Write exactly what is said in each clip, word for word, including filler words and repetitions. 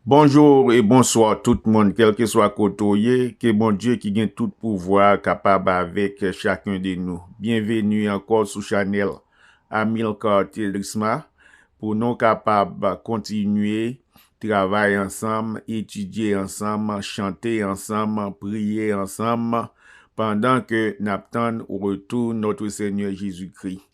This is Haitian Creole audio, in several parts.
Bonjou e bonswa tout moun, kèlkeswa kote w ye, ke Bondye ki gen tout pouvwa kapab avèk chakun de nou. Byenveni ankò sou chanèl Amilcar Thélisma pou nou kapab kontinye travay ansanm, etidye ansanm, chante ansanm, priye ansanm, pandan ke n ap tann retou Notre Seigneur Jésus-Christ.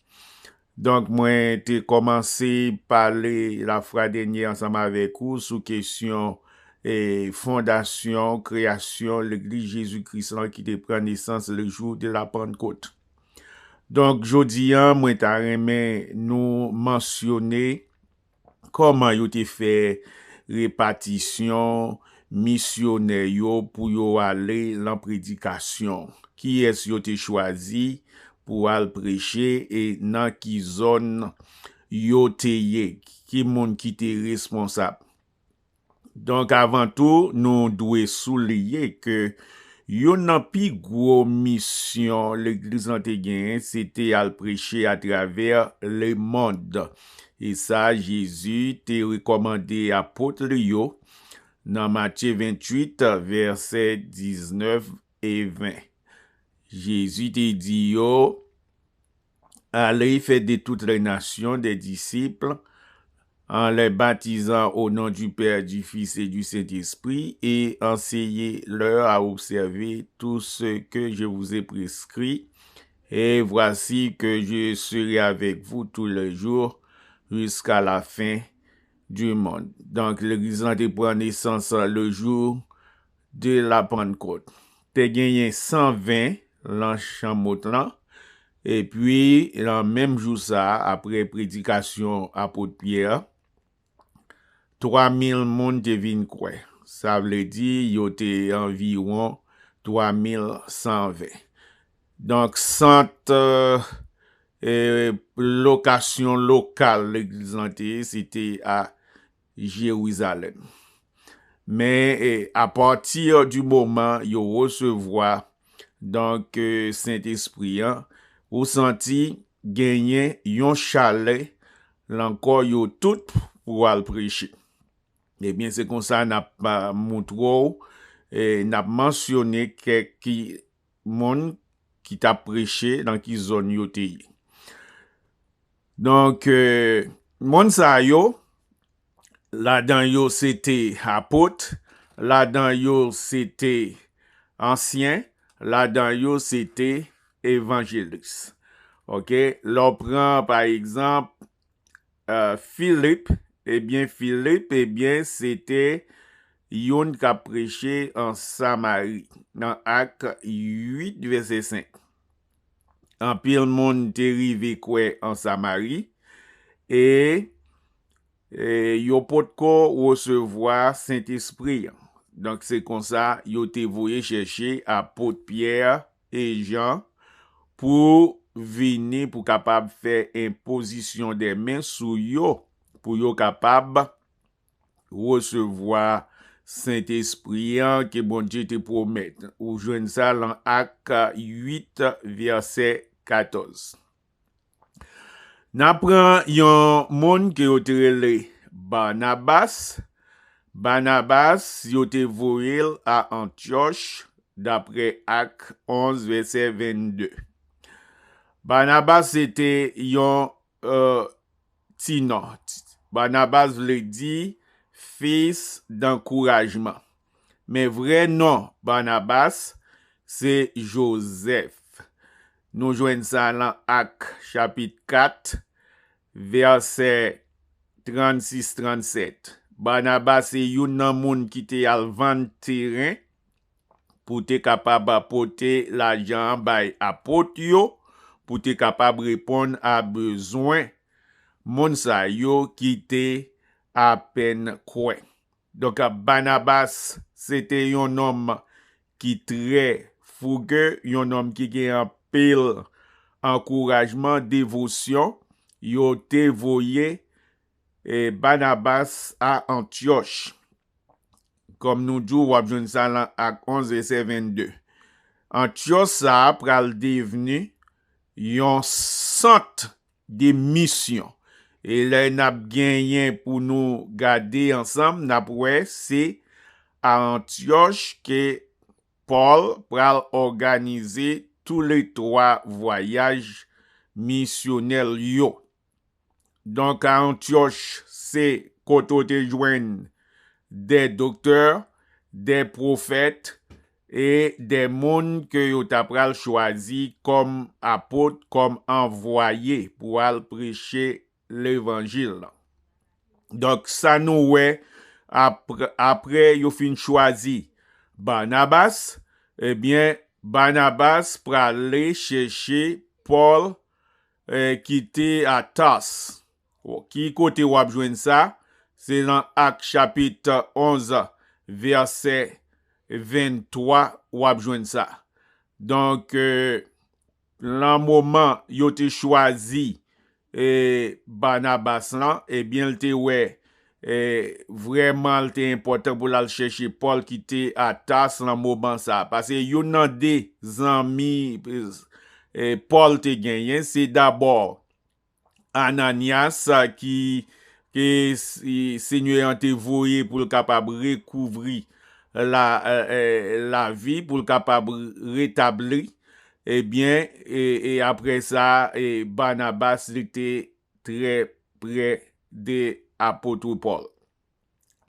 Donk, mwen te kòmanse pale lafwa dènye ansanm avèk ou sou kesyon e fondasyon, kreyasyon Legliz Jezi Kris lan ki te pran nesans le jou de la Pannkot. Donk, jodi a, mwen ta renmen nou mansyone kòman yo te fè repatisyon misyonè yo pou yo ale lan predikasyon. Kiyès yo te chwazi pou al preche e nan ki zòn yo te ye, ki moun ki te responsab. Donk, avan tou, nou dwe souliye ke youn nan pi gwo misyon Legliz lan te genyen, se te al preche atravè lemonn. E sa, Jezi te rekòmande apot li yo nan Matye venntuit, vèsè diznèf e ven. Jezi te di yo, Allez, faites de toutes les nations des disciples, en les baptisant au nom du Père, du Fils et du Saint-Esprit, et enseignez-leur à observer tout ce que je vous ai prescrit. Et voici que je serai avec vous tous les jours jusqu'à la fin du monde. Donk, legliz lan te pran nesans le jou de la Pannkot. Te genyen san ven lan chanm wot lan, epi lan menm jou sa a, apre predikasyon apot Pyè, twa mil moun te vin kwè. Sa vle di, yo te anviwon twa mil san ven. Donk, sant, e, lokasyon lokal legliz lan te ye, se te a Jerizalèm. Men, e, apati di moman yo resevwa, donk, e, Sentespri an, ou santi genyen yon chalè lan kò yo tout pou al preche. Ebyen, se konsa n ap, a, moutre w, e, n ap mansyone kèk ki, moun ki t ap preche, nan ki zòn yo te ye. Donk, e, moun sa yo, ladan yo se te apot, ladan yo se te ansyen, ladan yo se te evanjelis. Oke? Lè w pran, pa egzanp, e, Filip, ebyen, Filip, ebyen, se te youn k ap preche an Samari, nan Ak uit, vèsè senk. Anpil moun te rive kwè an Samari, e, e yo potko resevwa Sentespri an. Donk, se konsa yo te voye chèche apot Pyè e Jan pou vini, pou kapab fè enpozisyon de men sou yo, pou yo kapab resevwa Sentespri an ke Bondye te pwomèt. Ou jwenn sa lan Ak uit, vèsè katòz. N a pran yon moun ke yo te rele Banabas. Banabas, yo te voye l a Antyòch, dapre Ak onz, vèsè vennde. Banabas se te yon, e, ti non. Banabas vle di fils d'encouragement. Men vrè non Banabas se Jozèf. Nou jwenn sa lan Ak chapit kat, vèsè trannsis, trannsèt. Banabas se youn nan moun ki te al vann teren pou te kapab pote lajan an bay apot yo, pou te kapab reponn a bezwen moun sa yo ki te apèn kwè. Donk, Banabas, se te yon nonm ki trè fouge, yon nonm ki gen anpil ankourajman, devosyon. Yo te voye, e, Banabas a Antyòch. Kòm nou di w, w ap jwenn sa lan Ak onz, vèsè vennde. Antyòch sa a pral devni yon sant de misyon. E lè n ap genyen pou nou gade ansanm, n ap wè se a Antyòch ke Pòl pral òganize toulètwa vwayaj misyonè l yo. Donk, a Antyòch, se kote w te jwenn de doktè, de pwofèt e de moun ke yo ta pral chwazi kòm apot, kòm anvwaye pou al preche levanjil la. Donk, sa nou wè apre, apre yo fin chwazi Banabas, ebyen, Banabas prale chèche Pòl, eh, ki te a Tas. Bon, ki kote w ap jwenn sa? Se nan Ak chapit onz, vèsè venntwa, w ap jwenn sa. Donk, eh, nan moman yo te chwazi, eh, Banabas lan, ebyen, l te wè, eh, vrèman, l te enpòtan pou l al chèche Pòl ki te a Tas nan moman sa a. Paske youn nan de zanmi, eh, Pòl te genyen, se dabò Ananyas, a, ki, ke S-, Senyè an te voye pou l kapab rekouvri la, eh, eh, lavi, pou l kapab retabli. Ebyen, e, e apre sa, e Banabas, li te trè prè de apot Pòl.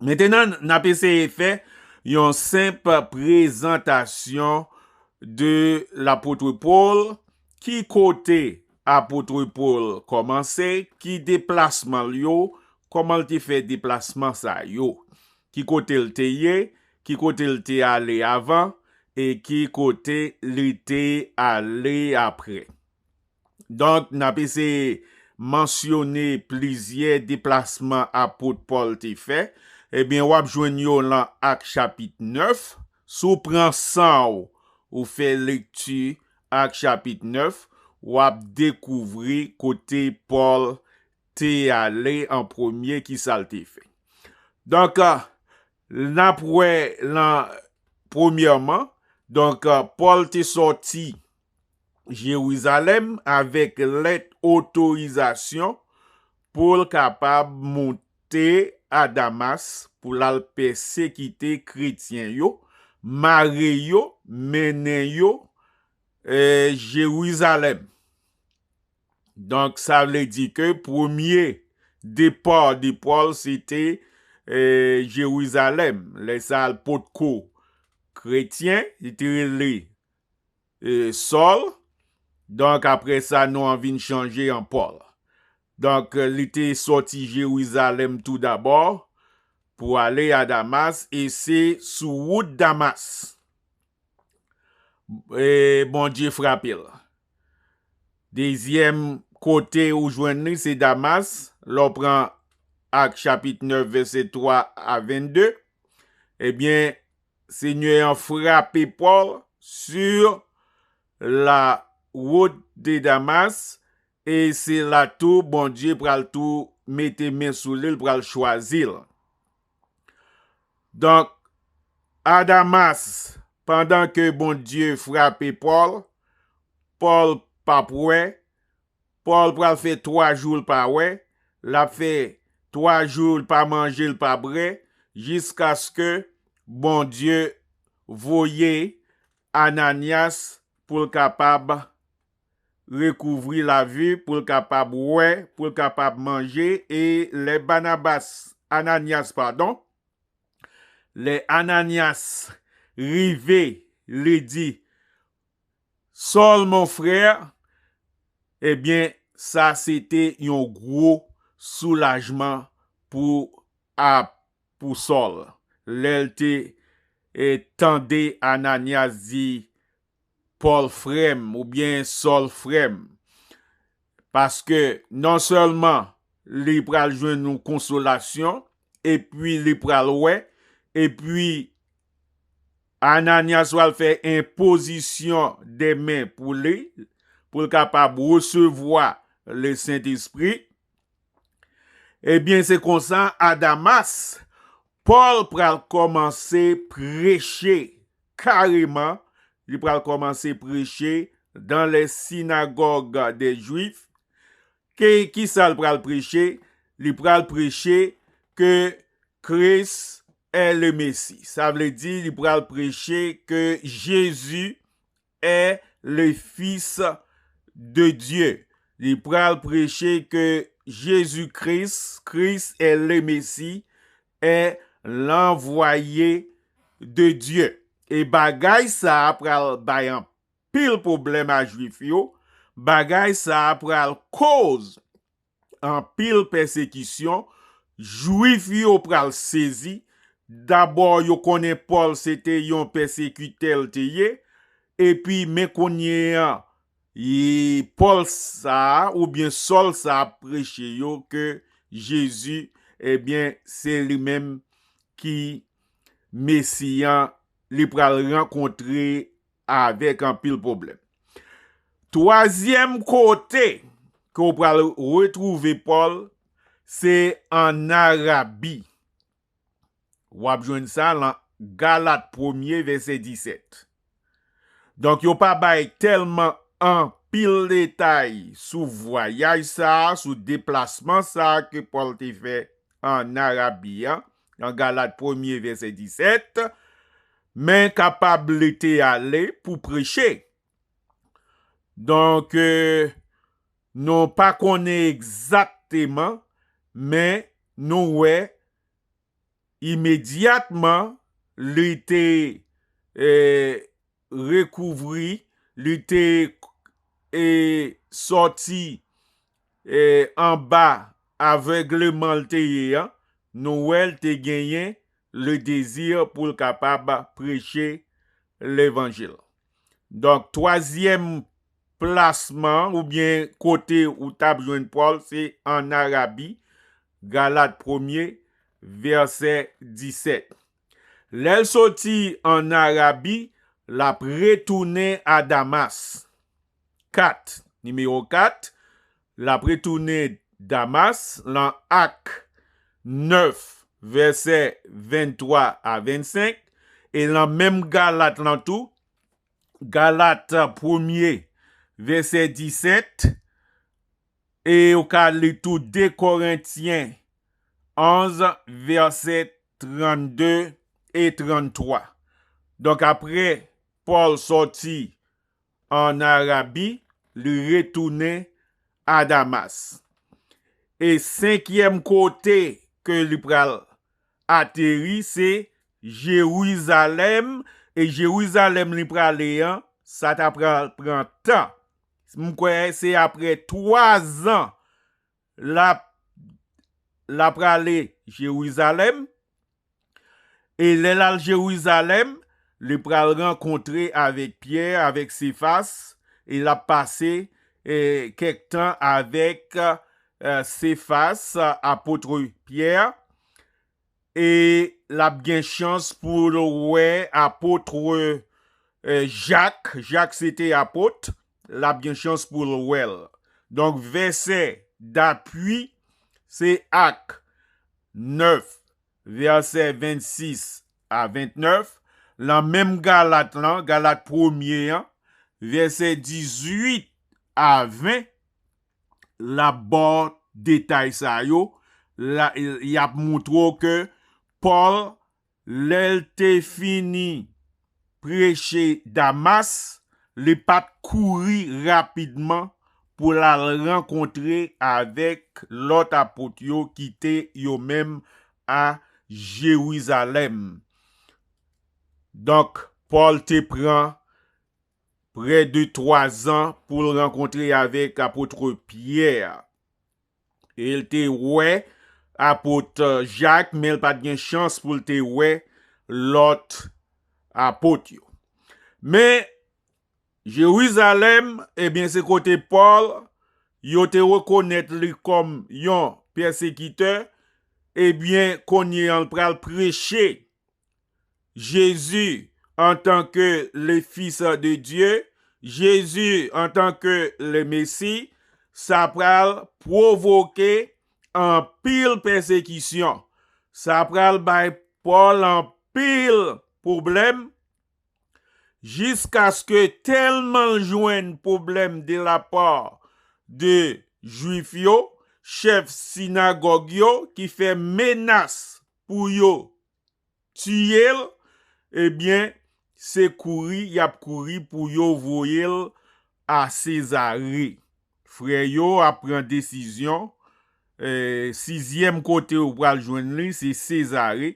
Mentenan, n ap eseye fè yon senp prezantasyon de lapot Pòl, ki kote apot Pòl kòmanse, ki deplasman l yo, kòman l te fè deplasman sa yo, ki kote l te ye, ki kote l te ale avan, e ki kote li te ale apre. Donk, n ap eseye mansyone plizyè deplasman apot Pòl te fè. Ebyen, w ap jwenn yo lan Ak chapit nèf. Si w pran san w, ou fè lekti Ak chapit nèf, w ap dekouvri kote Pòl te ale an premye, ki sa l te fè. Donk, n ap wè lan, premyèman, donk, Pòl te sòti Jerizalèm avèk lèt otorizasyon pou l kapab moute a Damas pou l al pèsekite kretyen yo, mare yo, mennen yo, eh, Jerizalèm. Donk, sa vle di ke premye depa de Pòl, se te, eh, Jerizalèm. Lè sa a, l potko kretyen, li te rele, eh, Sòl. Donk, apre sa, non an vin chanje an Pòl. Donk, li te sòti Jerizalèm toudabò pou ale a Damas, e se sou wout Damas, e, Bondye frape l. Dezyèm kote ou jwenn li, se Damas. Lè w pran Ak chapit nèf, vèsè twa a vennde, ebyen, Senyè an frape Pòl sur la wout de Damas, e se la tou Bondye pral tou mete men sou li, l pral chwazi l. Donk, a Damas, pandan ke Bondye frape Pòl, Pòl p ap wè, Pòl pral fè twa jou l pa wè, l ap fè twa jou l pa manje, l pa bwè, jiskaske Bondye voye Ananyas pou l kapab rekouvri lavi, pou l kapab wè, pou l kapab manje, e lè Banabas, Ananyas, padon, lè Ananyas rive, li di, Sòl, mon frè, ebyen, sa se te yon gwo soulajman pou, a, pou Sòl. Lè l te, e, tande Ananyas di, Pòl frè m, oubyen Sòl frè m. Paske non sèlman li pral jwenn yon konsolasyon, epi li pral wè, epi Ananyas pral fè enpozisyon de men pou li, pou l kapab resevwa Lesentespri. Ebyen, se konsa, a Damas, Pòl pral kòmanse preche kareman, li pral kòmanse preche dans les synagogues des Juifs, Ke, ki sa l pral preche? Li pral preche ke Christ est le Messie. Sa vle di, li pral preche ke Jésus est le Fils de Dieu. Li pral preche ke Jezi Kris, Christ est le Messie, est l'envoyé de Dieu. E bagay sa a pral bay anpil pwoblèm a Jwif yo. Bagay sa a pral koz anpil pèsekisyon. Jwif yo pral sezi. Dabò, yo konnen Pòl se te yon pèsekitè l te ye. Epi, men kounye a, e Pòl sa a, oubyen Sòl sa a ap preche yo ke Jezi, ebyen, se li menm ki Mesi a, li pral rankontre avèk anpil pwoblèm. Twazyèm kote ke w pral retwouve Pòl, se ann Arabi. W ap jwenn sa lan Galat premye, vèsè disèt. Donk, yo pa bay tèlman anpil detay sou vwayaj sa a, sou deplasman sa a ke Pòl te fè ann Arabi a, nan Galat premye, vèsè disèt, men kapab li te ale pou preche. Donk, e, nou pa konnen egzakteman, men nou wè imedyatman li te, e, rekouvri, li te, e, sòti, e, anba avègleman l te ye an, nou wè l te genyen le dezi pou l kapab preche levanjil. Donk, twazyèm plasman oubyen kote ou t ap jwenn Pòl, se ann Arabi, Galat premye, vèsè disèt. Lè l soti ann Arabi, l ap retounen a Damas. Kat, nimewo kat, l ap retounen Damas, lan Ak nèf, vèsè venntwa a vennsenk, e lan menm Galat lan tou, Galat premye, vèsè disèt, e ou ka li tou de Korentyen onz, vèsè trannde e tranntwa. Donk, apre Pòl sòti ann Arabi, li retounen a Damas. E senkyèm kote ke li pral ateri, se Jerizalèm, e Jerizalèm li prale an, sa ta pral pran tan. M kwè se apre twa zan l ap, l ap prale Jerizalèm. E lè l al Jerizalèm, li pral rankontre avèk Pyè, avèk Sefas, e l ap pase, e, kèk tan avèk, e, Sefas, apot Pyè, e l ap gen chans pou l wè apot, e, Jak. Jak se te apot, l ap gen chans pou l wè l. Donk, vèsè dapui, se Ak nèf, vèsè vennsis a ventnèf, lan menm Galat lan, Galat premye an, vèsè dizuit a ven, l ap ba w detay sa yo, la, y ap montre w ke Pòl, lè l te fini preche Damas, li pa t kouri rapidman pou l al rankontre avèk lòt apot yo ki te yo menm a Jerizalèm. Donk, Pòl te pran prè de twa zan pou l rankontre avèk apot Pyè. E l te wè apot Jak, men l pa t gen chans pou l te wè lòt apot yo. Men, Jerizalèm, ebyen, se kote Pòl, yo te rekonèt li kòm yon pèsekitè, ebyen, kounye an, l pral preche Jezi antanke le Fils de Dieu, Jezi antanke le Mesi, sa pral pwovoke anpil pèsekisyon. Sa pral bay Pòl anpil pwoblèm, jiskaske tèlman l jwenn pwoblèm de la part de Jwif yo, chèf sinagòg yo ki fè menas pou yo tiye l, ebyen, se kouri y ap kouri pou yo voye l a Sezare. Frè yo ap pran desizyon. Eh, sizyèm kote ou pral jwenn li, se Sezare.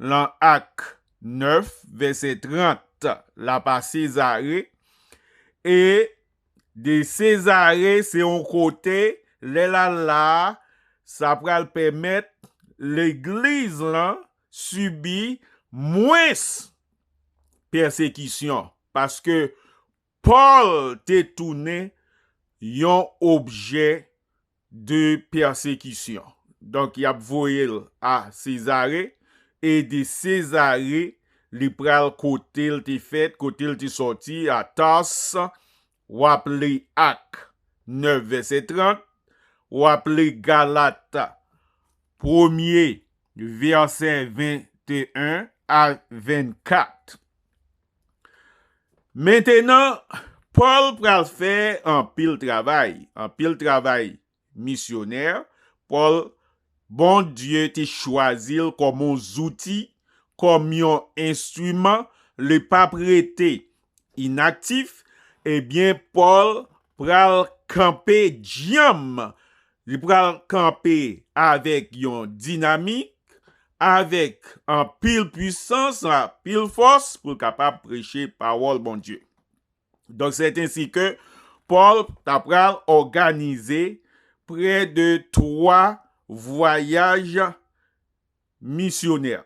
Lan Ak nèf, vèsè trant, l ap a Sezare. E de Sezare, se yon kote, lè l al la a, sa pral pèmèt legliz lan sibi mwens pèsekisyon, paske Pòl te tounen yon objè de pèsekisyon. Donk, y ap voye l a Sezare, e de Sezare, li pral kote l te fèt, kote l te sòti, a Tas, w ap li Ak nèf, vèsè trant, w ap li Galat, premye, vèsè venteyen a vennkat. Mentenan, Pòl pral fè anpil travay, anpil travay misyonè. Pòl, Bondye te chwazi l kòm yon zouti, kòm yon enstriman, li p ap rete inaktif. Ebyen, Pòl pral kanpe dyanm, li pral kanpe avèk yon dinamik, avèk anpil pwisans, anpil fòs pou l kapab preche pawòl Bondye. Donk, sèt ensi ke Pòl ta pral òganize prè de twa vwayaj misyonè.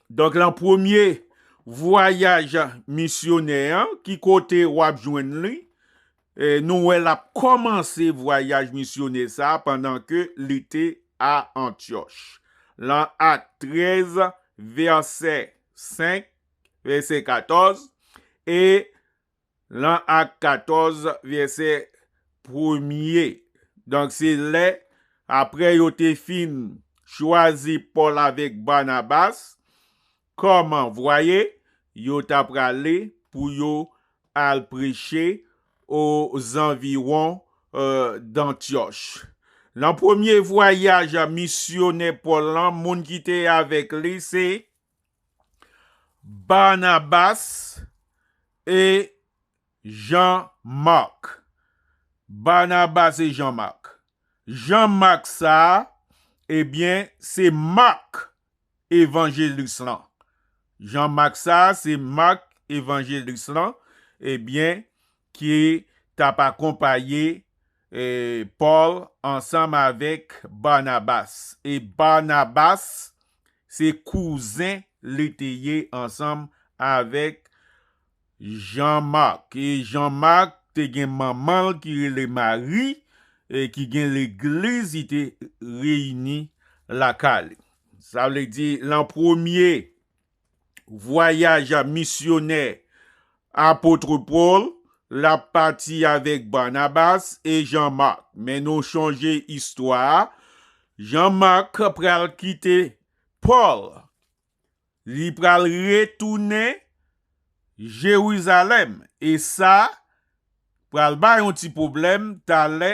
Donk, lan premye vwayaj misyonè an, ki kote w ap jwenn li? E, nou wè l ap kòmanse vwayaj misyonè sa a pandan ke li te a Antyòch. Lan Ak trèz, vèsè senk, vèsè katòz, e lan Ak katòz, vèsè premye. Donk, se lè, apre yo te fin chwazi Pòl avèk Banabas kòm anvwaye, yo ta prale pou yo al preche o zanviwon, eh, d'Antyòch. Lan premye vwayaj misyonè Pòl lan, moun ki te avèk li se Banabas e Jan Mak. Banabas e Jan Mak. Jan Mak sa a, ebyen, se Mak evanjelis lan. Jan Mak sa a, se Mak evanjelis lan, ebyen, ki t ap akonpaye, eh, Pòl ansanm avèk Banabas. E Banabas, se kouzen li te ye ansanm avèk Jan Mak. E Jan Mak te gen manman l ki rele Mari, e ki gen legliz, li te reyini lakay li. Sa vle di, lan premye vwayaj misyonè apot Pòl, l ap pati avèk Banabas e Jan Mak. Men nou chonje istwa a, Jan Mak pral kite Pòl. Li pral retounen Jerizalèm. E sa pral bay yon ti pwoblèm talè,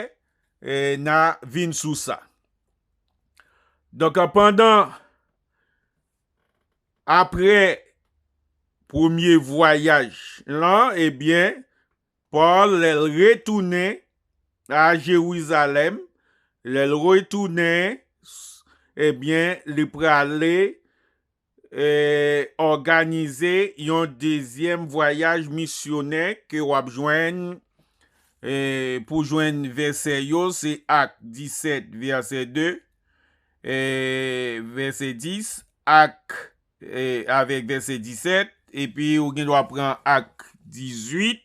eh, n a vin sou sa. Donk, pandan, apre premye vwayaj lan, ebyen, Pòl, lè l retounen a Jerizalèm, lè l retounen, ebyen, li prale, eh, òganize yon dezyèm vwayaj misyonè ke w ap jwenn, eh, pou jwenn vèsè yo, se Ak disèt, vèsè de, eh, vèsè dis, Ak, eh, avèk vèsè disèt, epi ou gen dwa pran Ak dizuit,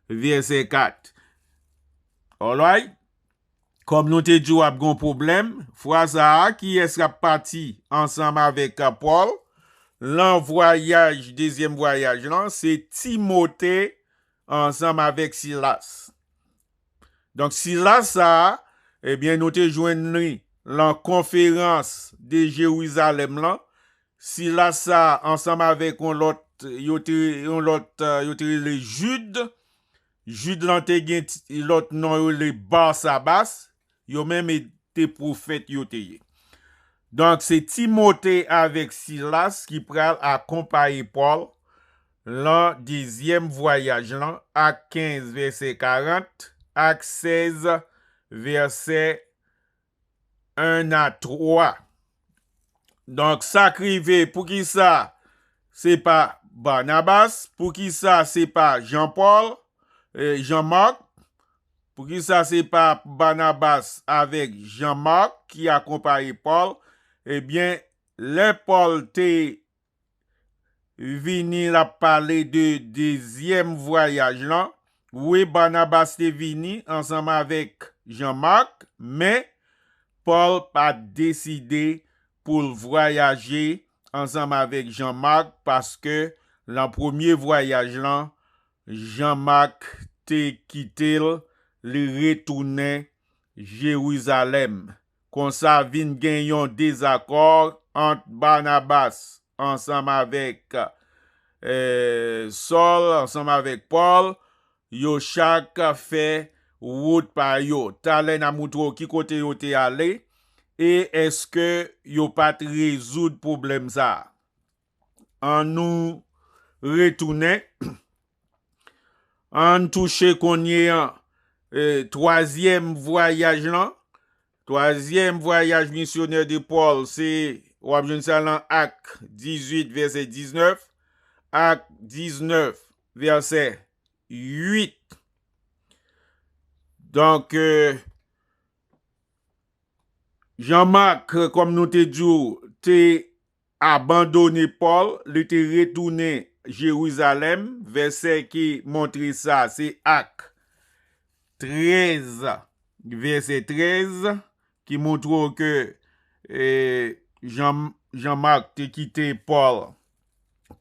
vèsè kat. Alright? Kòm nou te di w ap gon pwoblèm, fwa sa a, kiyès k ap pati ansanm avèk Pòl lan vwayaj, dezyèm vwayaj lan? Se Timote ansanm avèk Silas. Donk, Silas sa a, ebyen, nou te jwenn li lan konferans de Jerizalèm lan. Silas sa a, ansanm avèk yon lòt, yo te, yon lòt, eh, yo te rele Jid, Jid lan te gen ti- lòt non yo rele Barsabas, yo menm e- te pwofèt yo te ye. Donk, se Timote avèk Silas ki pral akonpaye Pòl lan dezyèm vwayaj lan, Ak kenz vèsè karant ak sèz vèsè en a twa. Donk, sa k rive, poukisa se pa Banabas, poukisa se pa Jan Pòl, eh, Jan Mak, poukisa se pa Banabas avèk Jan Mak ki akonpaye Pòl? Ebyen, lè Pòl te vini, l ap pale de dezyèm vwayaj lan. Wi, Banabas te vini ansanm avèk Jan Mak, men Pòl pa t deside pou l vwayaje ansanm avèk Jan Mak, paske lan premye vwayaj lan, Jan Mak te kite l, li retounen Jerizalèm. Konsa, vin gen yon dezakò ant Banabas ansanm avèk, eh, Sòl, ansanm avèk Pòl. Yo chak fè wout pa yo. Talè n a montre w ki kote yo te ale e èske yo pa t rezoud pwoblèm sa a. An nou retounen. An touche kounye an, eh, twazyèm vwayaj lan. Twazyèm vwayaj misyonè de Pòl, se, w ap jwenn sa lan Ak dizuit, vèsè diznèf, Ak diznèf, vèsè uit. Donk, eh, Jan Mak, kòm nou te di w, te abandone Pòl, li te retounen Jerizalèm. Vèsè ki montre sa, se Ak trèz, vèsè trèz, ki montre w ke, eh, Jan, Jan Mak te kite Pòl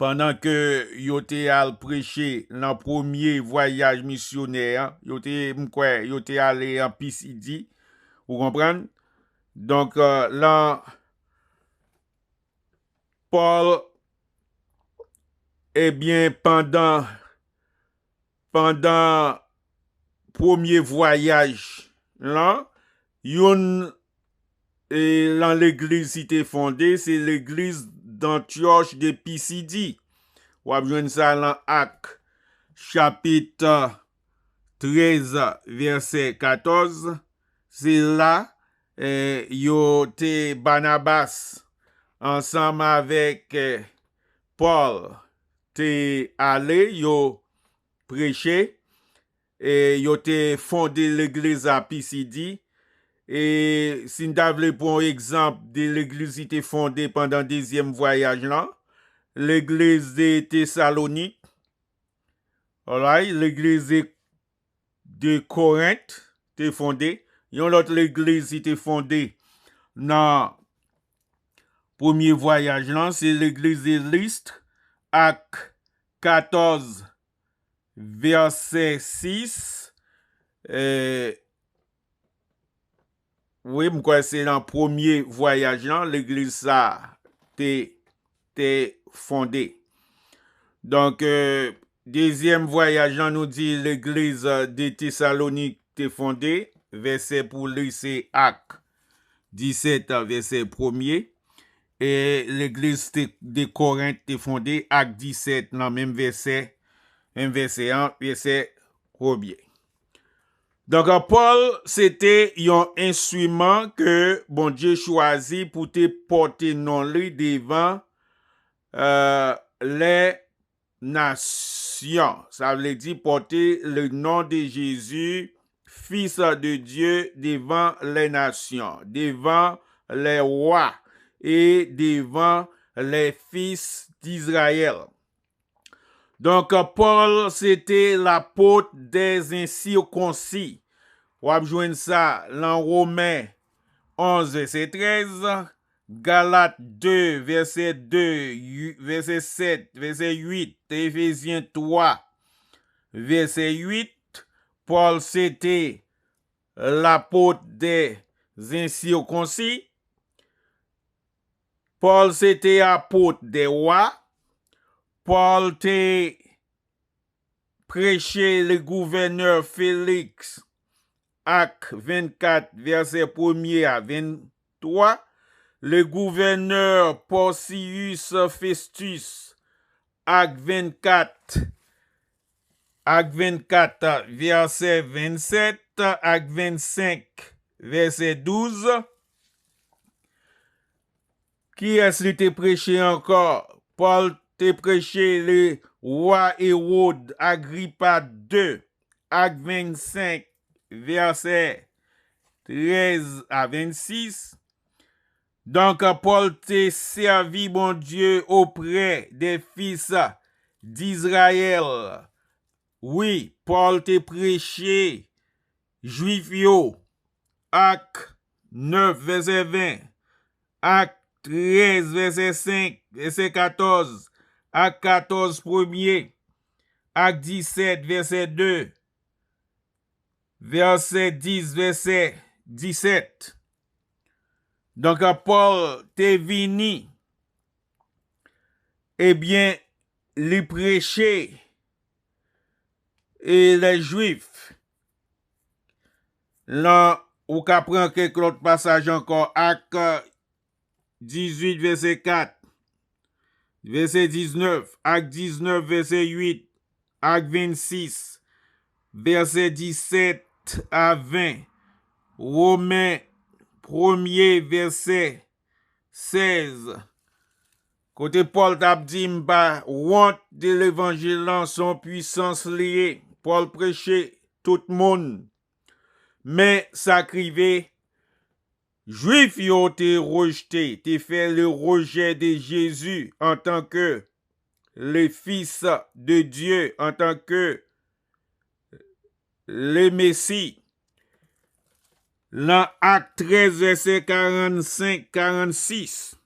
pandan ke yo te al preche nan premye vwayaj misyonè an. Yo te, m kwè, yo te ale an Pisidi, ou konprann? Donk, eh, lan Pòl, ebyen, pandan, pandan premye vwayaj lan, youn, e, lan legliz ki te fonde, se legliz d'Antyòch de Pisidi. W ap jwenn sa lan Ak, chapit trèz, vèsè katòz. Se la, eh, yo te, Banabas ansanm avèk, eh, Pòl te ale, yo preche, e yo te fonde legliz a Pisidi. E si n ta vle pran yon egzanp de legliz ki te fonde pandan dezyèm vwayaj lan, legliz de Tesalonik, alright, legliz de, de Korent te fonde, yon lòt legliz ki te fonde nan premye vwayaj lan, se legliz de List, Ak katòz, vèsè sis. Eh, wi, m kwè se nan premye vwayaj lan, legliz sa te, te fonde. Donk, eh, dezyèm vwayaj lan, nou di legliz, eh, de Tesalonik te fonde, vèsè pou li se Ak disèt, vèsè premye. E legliz te, de Korent te fonde, Ak disèt, nan menm vèsè, menm vèsè an, vèsè premye. Donk, Pòl, se te yon enstriman ke Bondye chwazi pou te pòte non li devan, eh, lè nasyon. Sa vle di pòte le nom de Jésus, Fils de Dieu, devant les nations, devant les rois et devant les fils d'Israël. Donk, Pòl, se te lapot dèzensirkonsi. W ap jwenn sa lan Women onz, vèsè trèz, Galat de, vèsè de, yu-, vèsè sèt, vèsè uit, Efezyen twa, vèsè uit, Pòl se te lapot dè ensirkonsi, Pòl se te apot dè wa, Pòl te preche le gouvènè Feliks, Ak vennkat, vèsè premye a venntwa, le gouvènè Porcius Festus, Ak vennkat, Ak vennkat, vèsè vennsèt ak vennsenk, vèsè douz. Kiyès li te preche ankò? Pòl te preche le wa Ewòd Agripa de, Ak vennsenk, vèsè trèz a vennsis. Donk, Pòl te sèvi Bondye oprè de fis d'Izrayèl. Wi, Pòl te preche Jwif yo. Ak nèf, vèsè ven. Ak trèz, vèsè senk, vèsè katòz. Ak katòz premye. Ak disèt, vèsè de. Vèsè dis, vèsè disèt. Donk, Pòl te vini, ebyen, li preche e lè Jwif. Lan, ou ka pran kèk lòt pasaj ankò, Ak dizuit, vèsè kat, vèsè diznèf, Ak diznèf, vèsè uit, Ak vennsis, vèsè disèt a ven, Women premye, vèsè sèz. Kote Pòl t ap di, "M pa wont de levanjil lan, se yon pwisans li ye." Pòl preche tout moun. Men sa k rive, Jwif yo te rejte, te fè le rejet de Jésus en tant que le Fils de Dieu, en tant que le Messie. Lan Ak trèz, vèsè karannsenk, karannsis,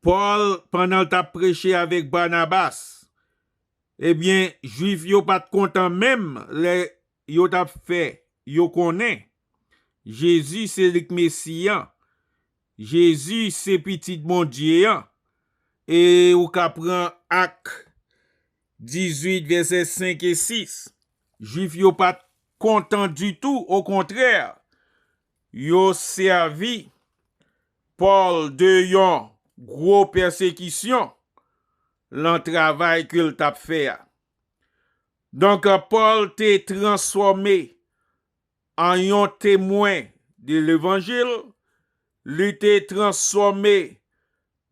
Pòl, pandan l t ap preche avèk Banabas, ebyen, Jwif yo pa t kontan menm lè yo t ap fè yo konnen Jezi se li k Mesi an. Jezi se Pitit Bondye an. E ou ka pran Ak dizuit, vèsè senk e sis. Jwif yo pa t kontan ditou, okontrè, yo sèvi Pòl de yon gwo pèsekisyon lan travay ke l t ap fè a. Donk, Pòl te transfòme an yon temwen de levanjil, li te transfòme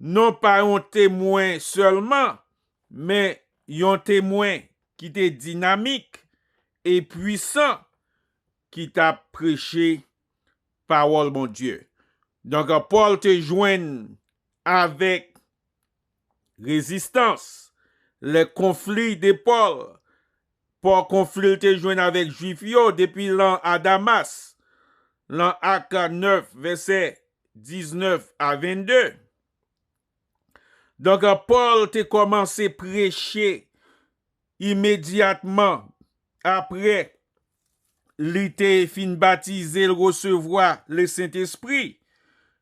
non pa yon temwen sèlman, men yon temwen ki te dinamik e pwisan ki t ap preche pawòl Bondye. Donk, Pòl te jwenn avèk rezistans, les conflits de Paul. Pòl konfli l te jwenn avèk Jwif yo depi lan a Damas, lan Ak nèf, vèsè diznèf a vennde. Donk, Pòl te kòmanse preche imedyatman apre li te fin batize, l resevwa Lesentespri.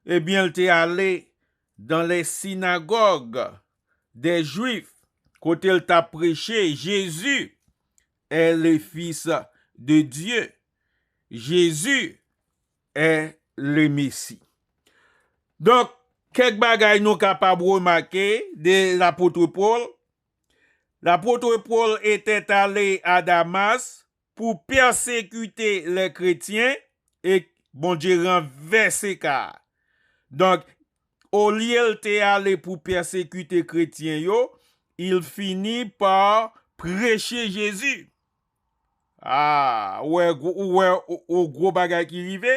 Ebyen, l te ale dans les synagogues des Juifs, kote l t ap preche, Jésus est le Fils de Dieu. Jésus est le Messie. Donk, kèk bagay nou kapab remake de lapot Pòl. Lapot Pòl était allé à Damas pour persécuter les chrétiens e Bondye ranvèse ka a. Donk, olye l te ale pou pèsekite kretyen yo, il finit par prêcher Jésus. Ah, ou wè, ou wè, ou, ou gwo bagay ki rive?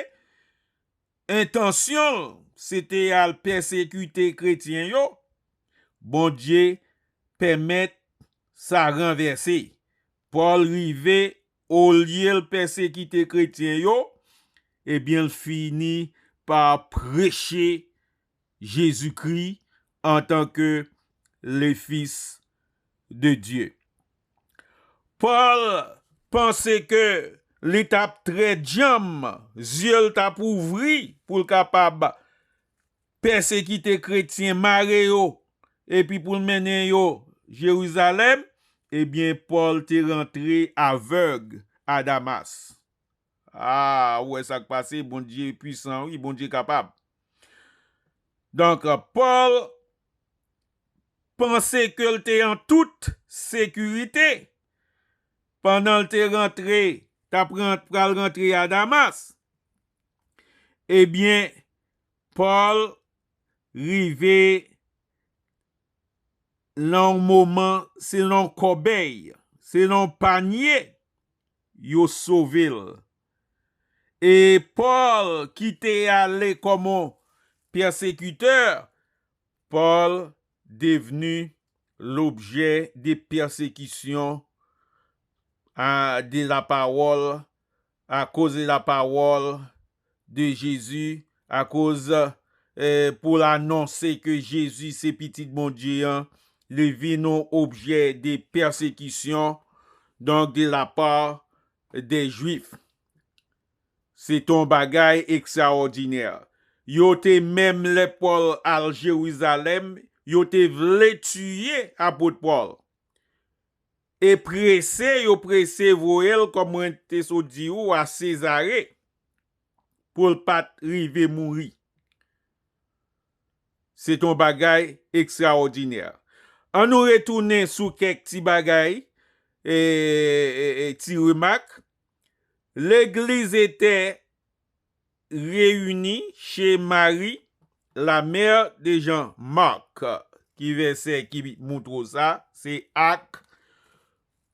Entansyon l, se te al pèsekite kretyen yo. Bondye pèmèt sa ranvèse. Pòl rive, olye l pèsekite kretyen yo, ebyen, l fini pa preche Jezikri antanke le Fis de Dye. Pòl panse ke li t ap trè djanm, zye l t ap ouvri pou l kapab pèsekite kretyen, mare yo, epi pou l mennen yo Jerizalèm, ebyen, Pòl te rantre avèg a Damas. A, ou wè sa k pase, Bondye pwisan, wi, Bondye kapab. Donk, Pòl panse ke l te an tout sekirite pandan l te rantre, t ap ran-, pral rantre a Damas. Ebyen, Pòl rive nan yon moman, se nan yon kòbèy, se nan yon panye, yo sove l. E Pòl, ki te ale kòm yon pèsekitè, Pòl devni lobjè de pèsekisyon a, de la pawòl, akoz de la pawòl de Jezi, akoz, eh, pou l anonse ke Jezi se Pitit Bondye an, li vin yon objè de pèsekisyon, donk de la pa de Jwif. Se te yon bagay ekstraòdinè. Yo te menm, lè Pòl al Jerizalèm, yo te vle tiye apot Pòl. E prese, yo prese voye l, kòm mwen te sot di ou, a Sezare, pou l pa t rive mouri. Se t yon bagay ekstraòdinè. Ann nou retounen sou kèk ti bagay, e, e, e, ti remak. L'église était réunie chez Marie, la mère de Jean-Marc. Ki vèsè ki montre w sa? Se Ak,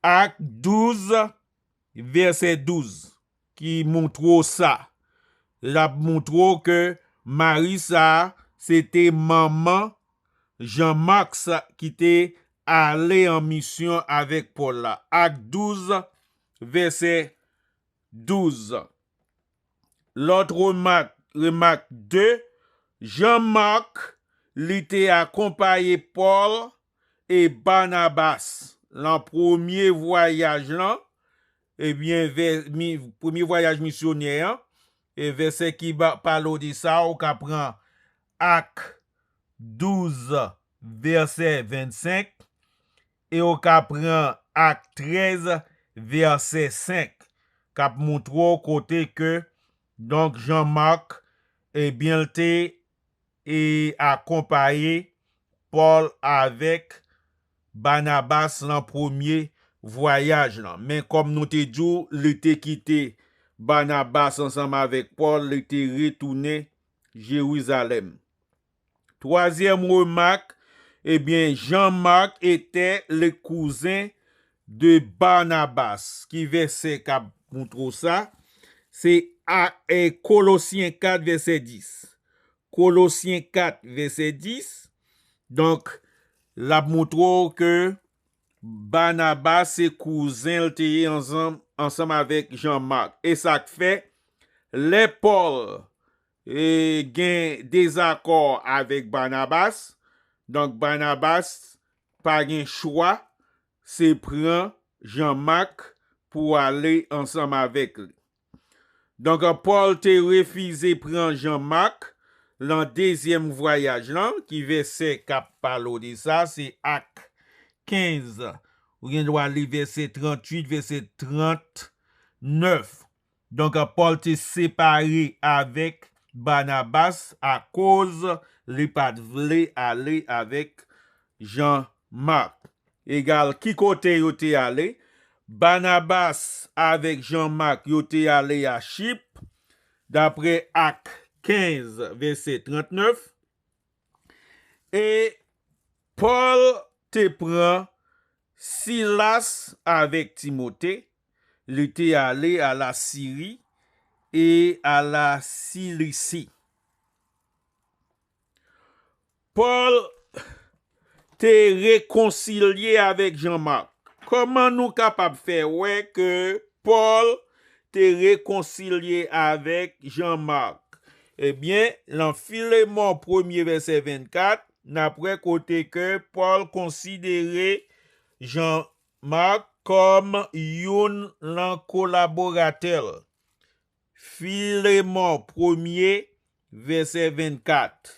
Ak douz, vèsè douz, ki montre w sa. L ap montre w ke Mari sa a, se te manman Jan Mak sa, ki te ale an misyon avèk Pòl la. Ak douz, vèsè douz. Lòt remak, remak de, Jan Mak, li te akonpaye Pòl e Banabas lan premye vwayaj lan, ebyen, vè, mi, premye vwayaj misyonè an, e vèsè ki ba, pale w de sa, ou ka pran Ak douz, vèsè vennsenk, e w ka pran Ak trèz, vèsè senk, k ap montre w kote ke, donk, Jan Mak, ebyen, l te, e, akonpaye Pòl avèk Banabas lan premye vwayaj lan. Men kòm nou te di w, li te kite Banabas ansanm avèk Pòl, li te retounen Jerizalèm. Twazyèm remak, ebyen, Jean-Marc était le cousin de Barnabas. Ki vèsè k ap montre w sa? Se a, e, Kolosyen kat, vèsè dis. Kolosyen kat, vèsè dis. Donk, l ap montre w ke Banabas se kouzen l te ye ansanm, ansanm avèk Jan Mak. E sa k fè, lè Pòl, e, gen dezakò avèk Banabas, donk, Banabas pa gen chwa, se pran Jan Mak pou ale ansanm avèk li. Donk, Pòl te refize pran Jan Mak lan dezyèm vwayaj lan, ki vèsè k ap pale w de sa, se Ak kenz. Ou gen dwa li vèsè tranntuit, vèsè trannèf. Donk, Pòl te separe avèk Banabas akoz li pa t vle ale avèk Jan Mak. Egal, ki kote yo te ale? Banabas avèk Jan Mak, yo te ale a Chip, dapre Ak kenz, vèsè trannèf. E Pòl te pran Silas avèk Timote, li te ale a la Siri e a la Silisi. Pòl te rekonsilye avèk Jan Mak. Kòman nou kapab fè wè ke Pòl te rekonsilye avèk Jan Mak? Ebyen, lan Filemon premye vèsè vennkat, n ap wè kote ke Pòl konsidere Jan Mak kòm youn lan kolaboratè l. Filemon premye, vèsè vennkat.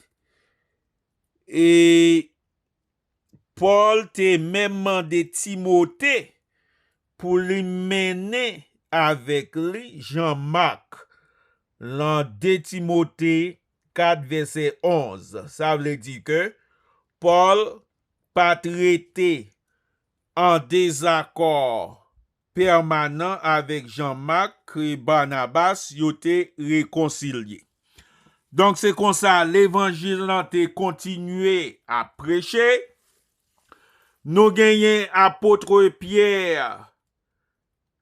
E Pòl te menm mande Timote pou li mennen avèk li Jan Mak, lan de Timote kat vèsè onz. Sa vle di ke Pòl pa t rete an dezakò pèmanan avèk Jan Mak e Banabas, yo te rekonsilye. Donk, se konsa levanjil lan te kontinye ap preche. Nou genyen apot Pyè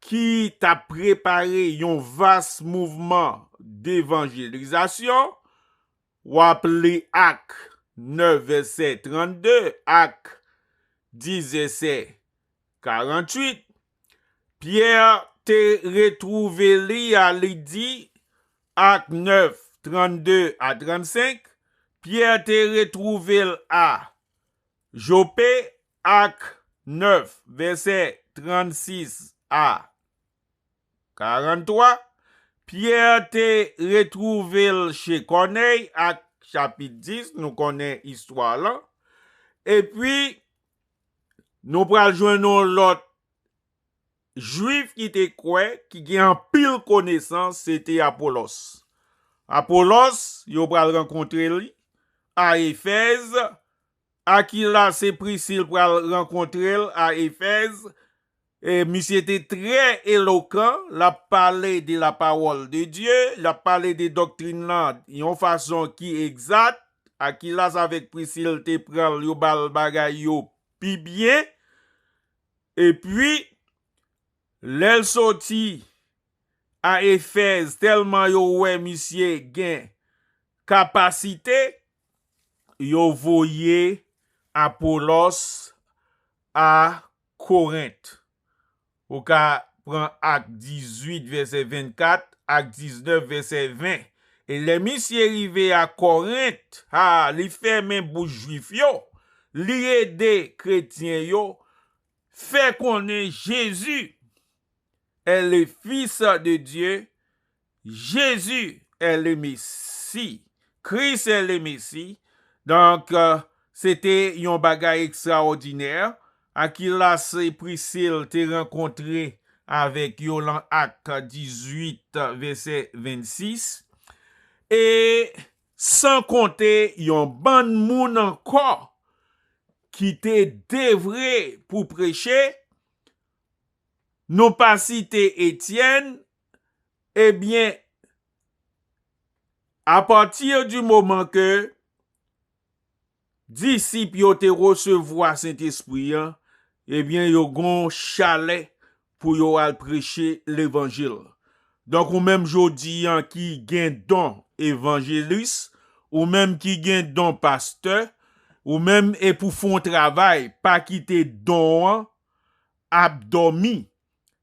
ki t ap prepare yon vas mouvman devanjelizasyon. W ap li Ak nèf vèsè trannde, Ak dis vèsè karannwit. Pyè te retwouve li a, li di, Ak nèf trannde a trannsenk, Pyè te retwouve l a Jope, Ak nèf vèsè trannsis a karantwa. Pyè te retwouve l che Kònèy, Ak chapit dis, nou konnen istwa lan. Epi, nou pral jwenn yon lòt Jwif ki te kwè, ki gen anpil konesans, se te Apolòs. Apolòs, yo pral rankontre li a Efèz. Akilas e Prisil pral rankontre l a Efèz. E misye te trè elokan, l ap pale de la parole de Dieu, l ap pale de doktrin lan yon fason ki egzat. Akilas avèk Prisil te pran l, yo ba l bagay yo pi byen. Epi, lè l soti a Efèz, tèlman yo wè misye gen kapasite, yo voye Apolòs a Korent. Ou ka pran Ak dizuit vèsè vennkat, Ak diznèf vèsè ven. E lè misye rive a Korent, ha, li fèmen bouch Jwif yo, li ede kretyen yo fè konnen Jezi est le Fils de Dieu, Jésus est le Messie, Christ est le Messie. Donk, euh, se te yon bagay ekstraòdinè. Akilas e Prisil te rankontre avèk yo lan Ak dizuit, vèsè vennsis. E san konte yon bann moun ankò ki te devwe pou preche, nou pa site Etyèn, ebyen, apati di moman ke disip yo te resevwa Sentespri an, ebyen, yo gon chalè pou yo al preche levanjil. Donk, ou menm jodi an ki gen don evanjelis, ou menm ki gen don pastè, ou menm e pou fè yon travay, pa kite don an ap dòmi.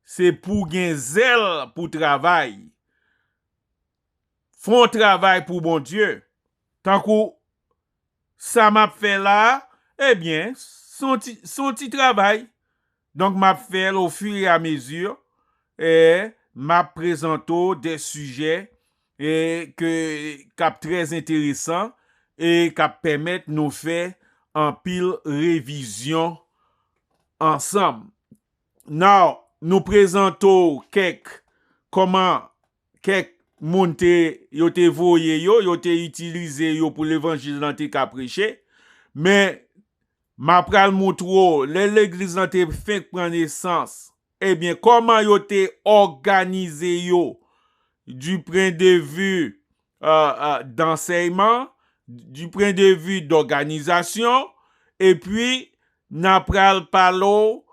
Se pou gen zèl pou travay. Fè yon travay pou Bondye. Tankou sa m ap fè la a, ebyen, se yon ti, se yon ti travay. Donk, m ap fè l au fur et à mesure. E m ap prezante w de sijè, e ke, k ap trè enteresan e k ap pèmèt nou fè anpil revizyon ansanm. Now, nou prezante w kèk, kòman kèk moun te, yo te voye yo, yo te itilize yo pou levanjil lan te ka preche. Men, m a pral montre w, lè legliz lan te fenk pran nesans, ebyen, kòman yo te òganize yo, du point de vue, euh, euh, d'ansèyman, du point de vue d'òganizasyon, epi n a pral pale w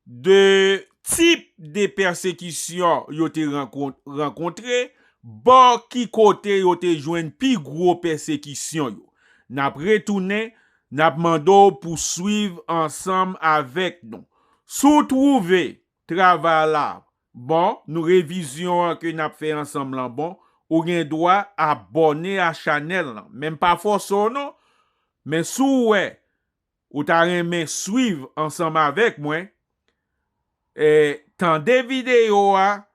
de tip de pèsekisyon yo te rankon-, rankontre, bò ki kote yo te jwenn pi gwo pèsekisyon yo. N ap retounen, n ap mande w pou swiv ansanm avèk nou. Si w twouve travay la bon, nou revizyon an ke n ap fè ansanm lan bon, ou gen dwa abòne a chanèl lan. Men m pa fòse w non, men si w wè ou ta renmen swiv ansanm avèk mwen, e, tande videyo a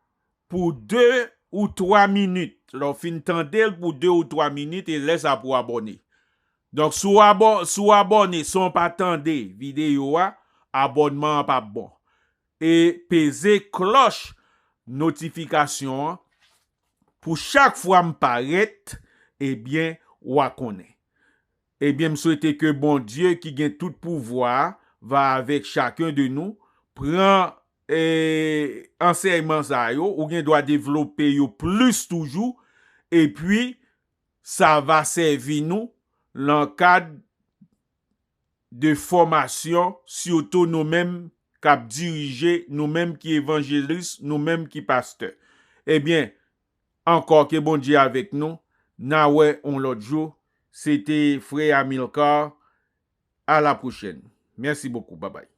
pou de ou twa minit. Lè w fin tande l pou de ou twa minit, e lè sa pou abòne. Donk, si w abò-, si w abòne san w pa tande videyo a, abònman an p ap bon. E peze klòch notifikasyon an pou chak fwa m parèt, ebyen, w a konnen. Ebyen, m swete ke Bondye ki gen tout pouvwa a va avèk chaken de nou. Pran, e, ansèyman sa yo, ou gen dwa devlope yo plis toujou, epi sa va sèvi nou nan kad de fòmasyon, sitou nou menm k ap dirije, nou menm ki evanjelis, nou menm ki pastè. Ebyen, ankò ke Bondye avèk nou, n a wè on lòt jou. Se te frè Amilcar. A la pwochèn. Mèsi bokou. Babay.